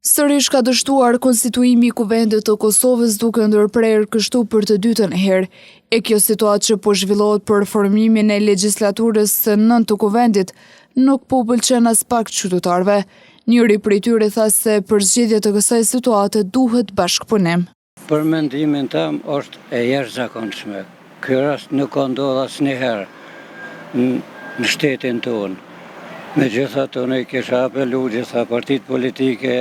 Sërish ka dështuar konstituimi i Kuvendit të Kosovës duke ndërprerë kështu për të dytën herë. E kjo situatë që po zhvillohet për formimin e legjislaturës së nëntë të Kuvendit nuk po u pëlqen aspak qytetarëve. Njëri prej tyre tha se për zgjidhje të kësaj situate duhet bashkëpunim. Për mendimin tem është e jashtëzakonshme. Ky rast nuk ka ndodhur asnjëherë në shtetin tonë. Megjithatë unë i kisha apelu gjitha partitë politike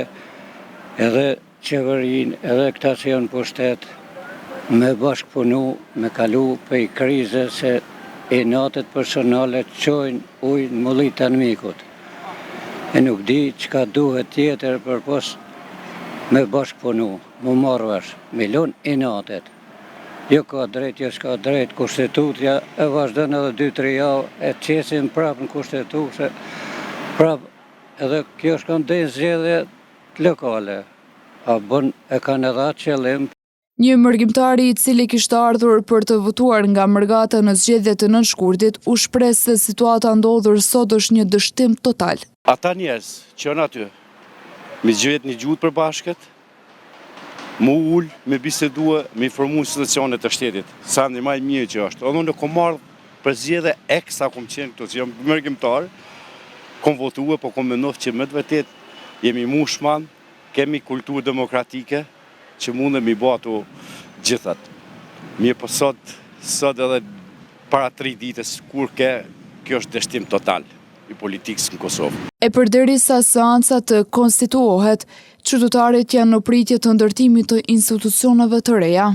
edhe qeverinë edhe këta që janë n'pushtet me bashkëpunu, me kalu prej krize se inatet personale çojnë ujë në mulli të anmikut. E nuk di çka duhet tjetër përpos me bashkëpunu. Mu marrë vesh, mi lon inatet. Jo ka drejt, jo s'ka drejt, kushtetutja e vazhdon edhe 2-3 javë, e qesim prapë në kushtetute, prapë edhe kjo shkon deri në zgjedhje lokale. A bën e kanë edhe atë qëllim. Një mërgimtar i cili kishte ardhur për të votuar nga mërgata në zgjedhjet e 9 shkurtit, u shpreh se situata ndodhur sot është një dështim total. Ata njerëz që janë aty, me gjetë një gjuhë të përbashkët, mu ul, me bisedue, me informu institucionet e shtetit, sendi ma i mirë që është. Edhe unë kom ardhë për zgjedhje eksa kom qenë këtu, që jam mërgimtar, kom votue, po kom menu që me të vërtet jemi mushman, kemi kulturë demokratike, që mundem mi bo ato gjithat. Mirë po sot, sot edhe para tri ditës, kur ke, kjo është dështim total i politikës në Kosovë. E përderisa seanca të konstituohet, qytetarët janë në pritje të ndërtimit të institucioneve të reja.